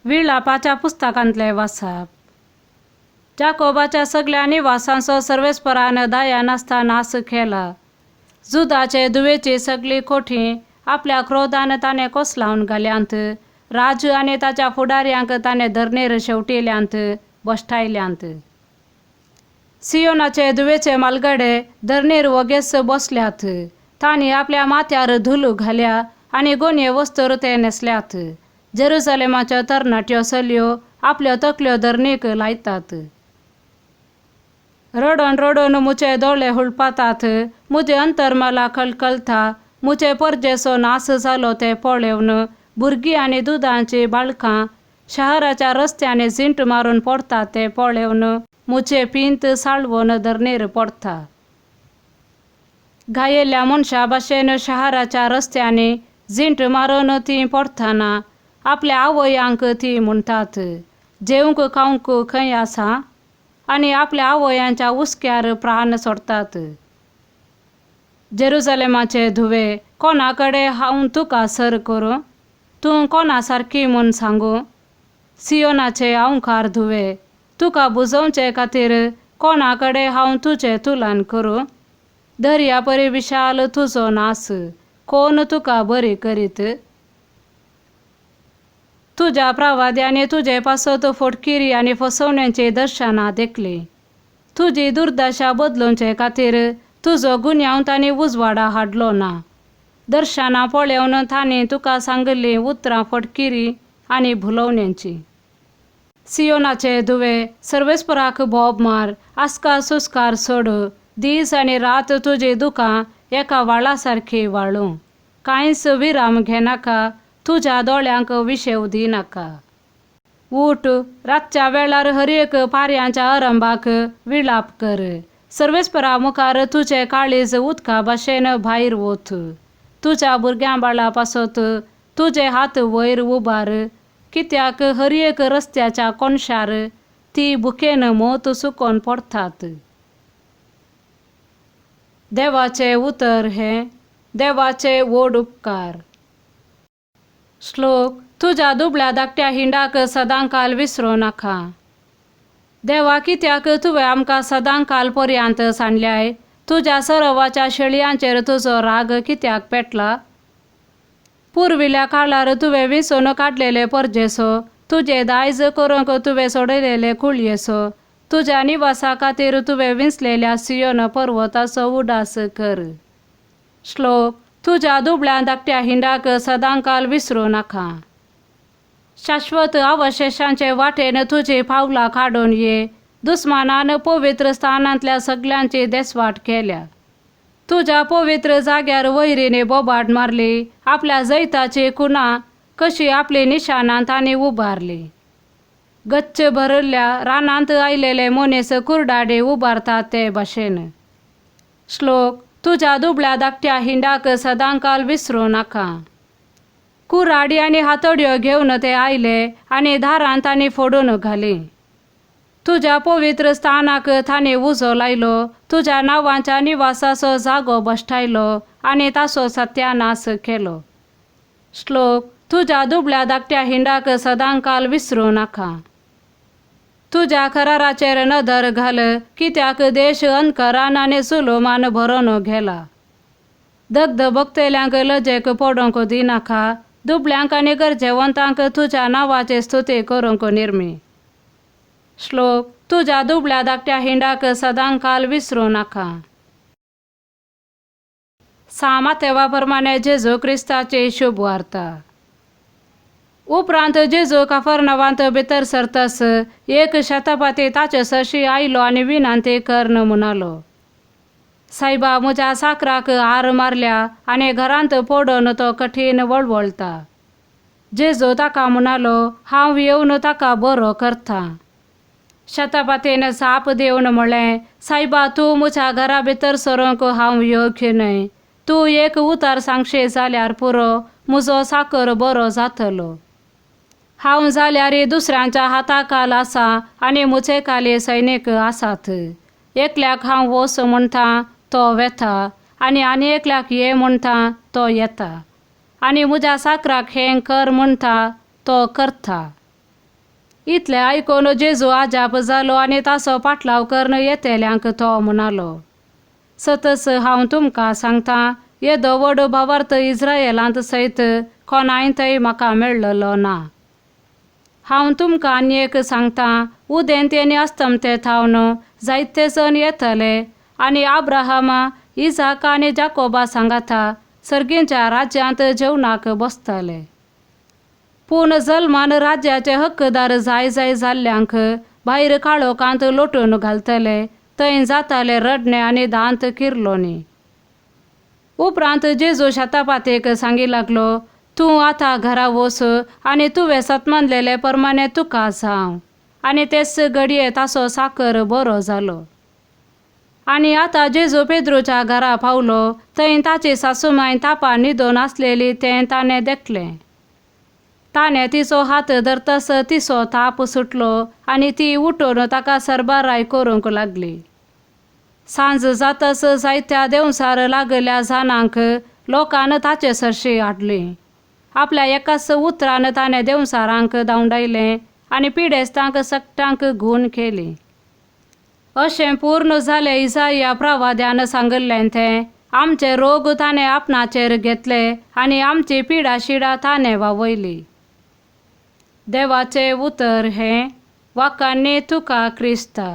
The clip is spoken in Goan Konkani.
विळापाच्या पुस्तकांतले वाचप. जाकोबाच्या सगल्या निवासांचो सर्वेस्परान दया नासता नास केला. जुदाचे दुवेची सगळी कोठी आपल्या क्रोधान ताणें कोसलावन घाल्यांत. राजू आनी ताच्या फुडाऱ्यांक ताणें धरणेर शेवटिल्यांत बश्टायल्यांत. सियोनाचे दुवेचे मालगडे धरणेर वगेच बसल्यात. तांणी आपल्या माथ्यार धुलू घाल्या आनी गोनये वस्तूर ते न्हेसल्यात. जेरुसलेमाच्यो तरणाट्यो चलयो आपल्यो तकल्यो धरणीक लायतात. रडून रडून मुचे दोळे हुलपातात. मुजे अंतरमला कलकलता. मुचे परजेचो नास जालो ते पळेवन भुरगीं आनी दुदांची बाळकां शहराच्या रस्त्यांनी झिंट मारून पडटा ते पळेवन मुचे पींत साळवून धरणेर पडटा. घायेल्ल्या मनशा भाशेन शहराच्या रस्त्यांनी झिंट मारून तीं पडटना आपल्या आवयांक ती म्हणटात, जेवंक खावंक खंय आसा? आनी आपल्या आवयांच्या हुस्क्यार प्राण सोडटात. जेरुसलेमाचे धुवे, कोणा कडेन हांव तुका सर करूं? तूं कोणा सारकी म्हूण सांगू? सियोनाचे अंवकार धुवे, तुका बुजोवचे खातीर कोणा कडेन हांव तुजें तुलन करूं? दर्या परी विशाल तुजो नास, कोण तुका बरी करीत? तुज्या प्रवाद्यांनी तुजे पासत फोटकिरी आनी फसवण्यांची दर्शनां देखली. तुजी दुर्दशा बदलुचे खातीर तुजो गुन्यांव तांणी उजवाडा हाडलो ना. दर्शनां पळोवन तांणी तुका सांगिल्लीं उतरां फटकिरी आनी भुलोवण्यांची. सियोनाचे धुवे, सर्वेस्पराक बोब मार, आस्कार सुस्कार सोड. दीस आनी रात तुजी दुकां एका व्हाळा सारकी व्हाळूं. कांयच विराम घेनाका, तुज्या दोळ्यांक विशेव दिनाका. उठ, रातच्या वेळार हर एक पारयांच्या अरंभाक विळाप कर. सर्वेस्परा मुखार तुजें काळीज उदका भाशेन भायर वत. तुज्या भुरग्यां बाळा पासत तुजे हात वयर उबार, कित्याक हर एक रस्त्याच्या कोनशार ती भुकेन मोत सुकोवन पडटात. देवाचें उतर हें देवाचे व्हड उपकार. श्लोक. तुज्या दुबळ्या धाकट्या हिंडाक सदांकाल विसरूं नाका. देवा, कित्याक तुवें आमकां सदांकाल पर्यंत सांडल्याय? तुज्या सरोवाच्या शेळयांचेर तुजो राग कित्याक पेटला? पुर्विल्ल्या काळार तुवें विंचून काडलेले परजेचो, तुजें दायज करूंक तुवें सोडयलेले कुळयेचो, तुज्या निवासा खातीर तुवें विंचलेल्या सियोन पर्वताचो उडास कर. श्लोक. तुज्या दुबळ्या धाकट्या हिंडाक सदांकाल विसरूं नाका. शाश्वत अवशेशांचे वाटेन तुजी पावलां काडून ये. दुस्मानान पवित्र स्थानांतल्या सगल्यांची देसवाट केल्या. तुज्या पवित्र जाग्यार वैरीने बोबाट मारली. आपल्या जैताची खुणा कशी आपली निशाणां तांणी उबारली. गच्च भरिल्ल्या रानांत आयलेले मनीस कुरडाडे उबारतात ते भाशेन. श्लोक. तुज्या दुबळ्या धाकट्या हिंडाक सदांकाल विसरूं नाका. कुराडी आनी हातोड्यो घेवन ते आयले आनी दारां तांणी फोडून घाली. तुज्या पवित्र स्थानाक तांणी उजो लायलो. तुज्या नांवाच्या निवासाचो जागो भश्टायलो आनी ताचो सत्यानाश केलो. श्लोक. तुज्या दुबळ्या धाकट्या हिंडाक सदांकाल विसरूं नाका. तुज्या कराराचेर नदर घाल, कित्याक देश अंधकारान आनी जुलूमान भरून गेला. दग्ध भोगतल्यांक लजेक पडूंक दिनाका. दुबळ्यांक आनी गरजेवंतांक तुज्या नांवाची स्तुती करूंक निर्मी. श्लोक. तुज्या दुबळ्या धाकट्या हिंडाक सदांकाल विसरूं नाका. सां प्रमाणे जेजू क्रिस्ताची शुभ वार्ता. उपरांत जेजू काफरनावांत भितर सरतस एक शतपती ताचे सरशी आयलो आनी विनंती करून म्हणालो, सायबा, म्हज्या साकराक हार मारल्या आनी घरांत पडून तो कठीण वळवळटा. जेजू ताका म्हणालो, हांव येवन ताका बरो करता. शतपतीन जाप दिवन म्हणलें, सायबा, तूं म्हज्या घरा भितर सरूंक हांव योग्य न्हय. तूं एक उतर सांगशी जाल्यार पुरो, म्हजो साकर बरो जातलो. हांव जाल्यार दुसऱ्यांच्या हाताखाल आसा आनी म्हजे खाली सैनीक आसात. एकल्याक हांव वच म्हणटा तो वेता आनी आनी एकल्याक ये म्हणटा तो येता आनी म्हज्या साकराक हें कर म्हणटा तो करता. इतलें आयकून जेजू आजाप जालो आनी ताचो पाटलाव करून येतेल्यांक तो म्हणालो, सतस हांव तुमकां सांगता, येदो व्हड भावार्थ इस्रायलांत सयत कोणाय थंय म्हाका मेळ्ळलो ना. हांव तुमकां आनी एक सांगता, उदेंत आनी अस्तमते थावन जायते जण येतले आनी आब्राहामा, इजाक आनी जाकोबा सांगाता सर्गींच्या राज्यांत जेवणाक बसतले. पूण जल्मान राज्याचे हक्कदार जाय जाय जाल्ल्यांक भायर काळोखांत लोटून घालतले, थंय जाताले रडणे आनी दांत किर्लोनी. उपरांत जेजू शेतापातेक सांगी लागलो, तूं आतां घरा वच आनी तुवें सतमानलेले प्रमाणे तुका जावं. आनी तेच घडये ताचो साकर बरो जालो. आनी आतां जेजू पेद्रूच्या घरा पावलो, थंय ताची सासूमाय तापान न्हिदून आसलेली तें ताणें देखलें. ताणें तिचो हात धरतस तिचो ताप सुटलो आनी ती उठून ताका सरबराय करूंक लागली. सांज जातस जायत्या देंवचार लागल्या जाणांक लोकान ताचे सरशी हाडली. आपल्या एकाच उतरान ताणें देंवचारांक धांवडायलें आनी पिडेस्तांक सगटांक गूण केली. अशें पूर्ण जालें इजाया प्रवाद्यान सांगिल्लें तें, आमचे रोग ताणें आपणाचेर घेतले आनी आमची पिडा शिडा ताणें वावयली. देवाचें उतर हें. वाखाणनी तुका क्रिस्ता.